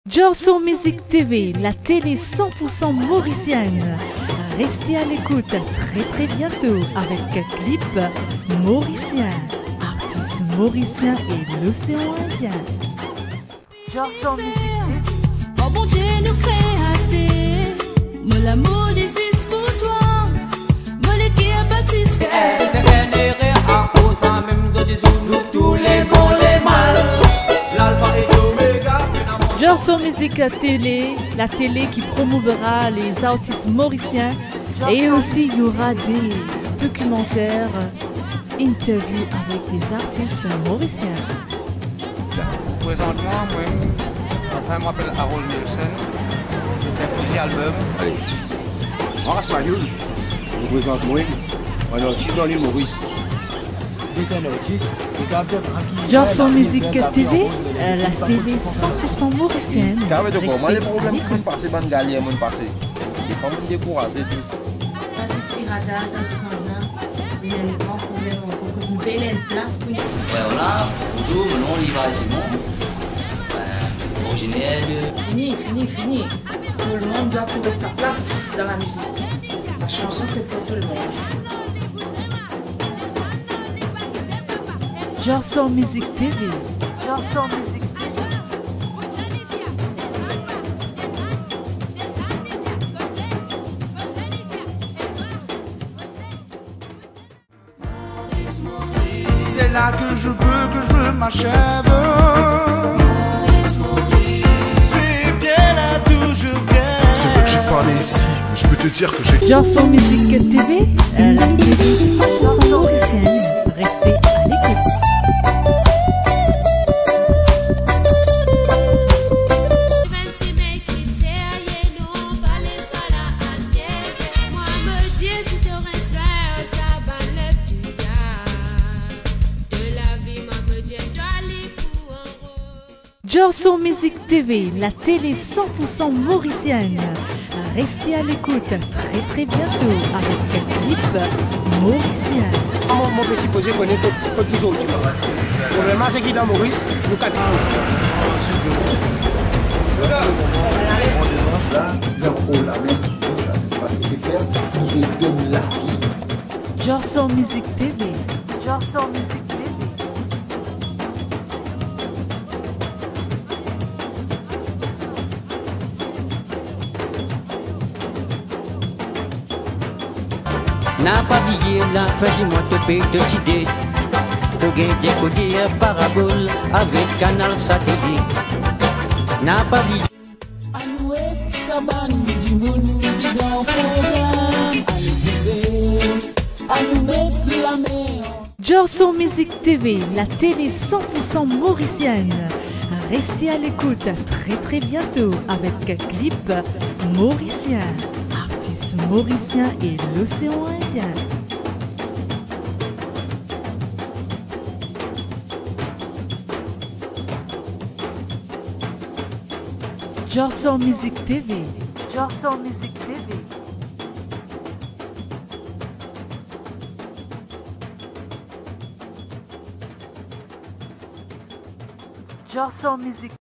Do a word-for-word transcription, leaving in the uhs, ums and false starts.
Dior sur Musique T V, la télé cent pour cent mauricienne. Restez à l'écoute, très, très bientôt avec clip mauricien, artistes mauriciens et l'océan Indien. Dior sur Musique T V. Oh Bondie, nou kreater, mo lamour li zis pou twa. Mo leker batis. Dior sur Musique Télé, la télé qui promouvra les artistes mauriciens et aussi il y aura des documentaires, interviews avec des artistes mauriciens. Prezant mwa, mwa, anfin, mo apel Harold Nielsen. Mo fer plizier album. Ale. Mwa, Ras Mayoul. Mo prezant mwa, enn artis dan Lil Moris. Dior sur Musique T V, euh, la télé cent pour cent mauricienne. Restez à l'écoute. Mo pase bann galer, mo pase. Defwa mo dekouraze tou. Pas Inspirada, pas Fanzin, li ena enn gran problem ankor, kot nou pe ena enn plas pou li. Ouais, voilà. Bonjour, mon nom Levi Simon. Euh, originaire de... Fini, fini, fini. Tout le monde doit trouver sa place dans la musique. La chanson, c'est pour tout le monde. Dior sur Musique T V. Dior sur Musique T V. C'est là que je veux, que je veux m'achève. C'est bien là d'où je viens. C'est vrai que je suis pas né ici, mais je peux te dire que j'ai... Dior sur Musique T V, euh, la télé cent pour cent mauricienne. Restez à l'écoute. Dior sur Musique T V, la télé cent pour cent mauricienne. Restez à l'écoute, très, très bientôt avec un clip mauricien. Mo, mo pe sipoze kone kot, kot ki sorti mwa. Problem la, se ki dan Moris, nou kategori. Dior sur Musique T V. Dior sur Musique T V. Na pa bliye, lafin dimwa to pe deside, to gagn dekoder parabol avek Canal Satellite. Na pa bliye. Anou ek sa bann dimoun ki dan program, anou bouze, anou met lame ansanm. Dior sur Musique T V, la télé cent pour cent mauricienne. Restez à l'écoute, très, très bientôt avec un clip mauricien, artistes mauriciens et l'océan Indien. Dior sur Musique T V. Dior sur Musique T V. Dior sur Musique.